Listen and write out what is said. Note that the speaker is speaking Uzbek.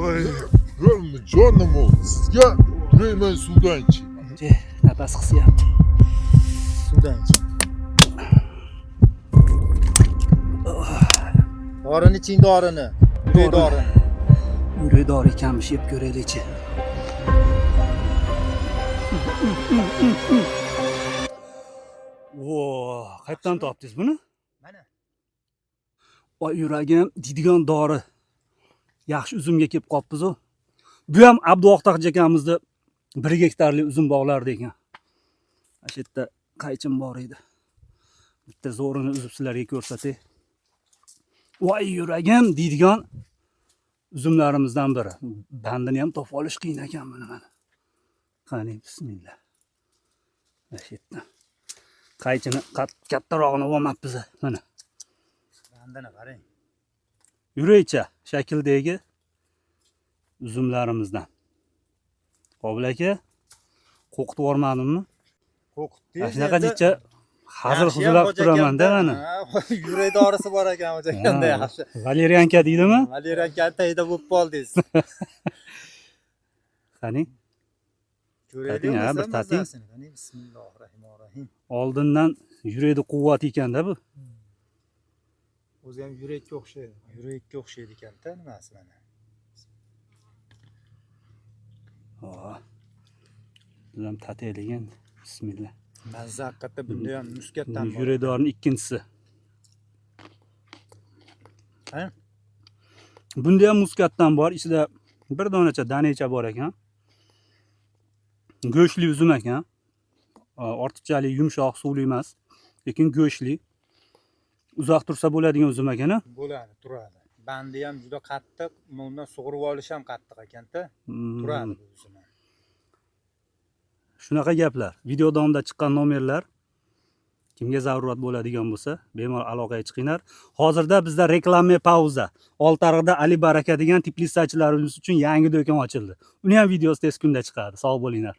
Voy, jonim, sizga yurayman suvdan iching. Nafas qisyapti. Suvdan iching. Dorini iching, dorini. Yurak Dorini. dorini. Yurak dori ekanmish, yeb ko'raylikchi. Vo, qayerdan topdingiz buni? Mana. Voy yuragim deydigan dori. Yaxshi uzumga kelib qolibmiz-u. Bu ham Abduvohid akamizni 1 gektarli uzum bog'larida ekan. Mana shu yerda qaychim bor edi. Bitta zo'rini uzib sizlarga ko'rsatay. Voy yuragim deydigan uzumlarimizdan biri. Bandini ham topib olish qiyin ekan buni mana. Qani bismillah. Mana shu yerdan. Qaychini kattarog'ini olmabmiz mana. Bandini qarang. Yurakcha shakldagi uzumlarimizdan. Qobil aka, qo'rqitib yubormadimmi? Qo'rqitdingiz. Mana shunaqa jicha hazil huzul qilib turaman-da mana. Yurak dorisi bor ekan hoji akamda, yaxshi. Valerianka deydimi? Valerianka tagida bo'lib qoldingiz. Qani, Ko'raylik Tating, ha, bir bo'lmasa tating. mazasini. Qani, bismillahirrohmanirrohim. Oldindan yurakda quvvat ekanda bu. O'zi ham yurakka o'xshaydi. Yurakka o'xshaydi ekanda nimasi mana. Oh. Biz ham tataylik endi. Bismillah. Mazza haqiqatda bunda ham muskatdan bor. Yurak dorining ikkinchisi. Ha? Bunda ham muskatdan bor, ichida bir donacha danecha bor ekan. Go'shtli uzum ekan. Ortiqchalik yumshoq, suvli emas, lekin go'shtli. Uzoq tursa bo'ladigan uzum ekan. A? Bo'ladi, turadi. Bandi ham juda qattiq, undan sug'urib olish ham qattiq ekanda. Turadi bu uzum. Ham. Shunaqa gaplar. Video davomida chiqqan nomerlar kimga zarurat bo'ladigan bo'lsa, bemalol aloqaga chiqinglar. Hozirda bizda reklama pauza. Oltiariqda Ali Baraka degan teplitsachilarimiz uchun yangi do'kon ochildi. Uni ham videosi tez kunda chiqadi. Sog' bo'linglar.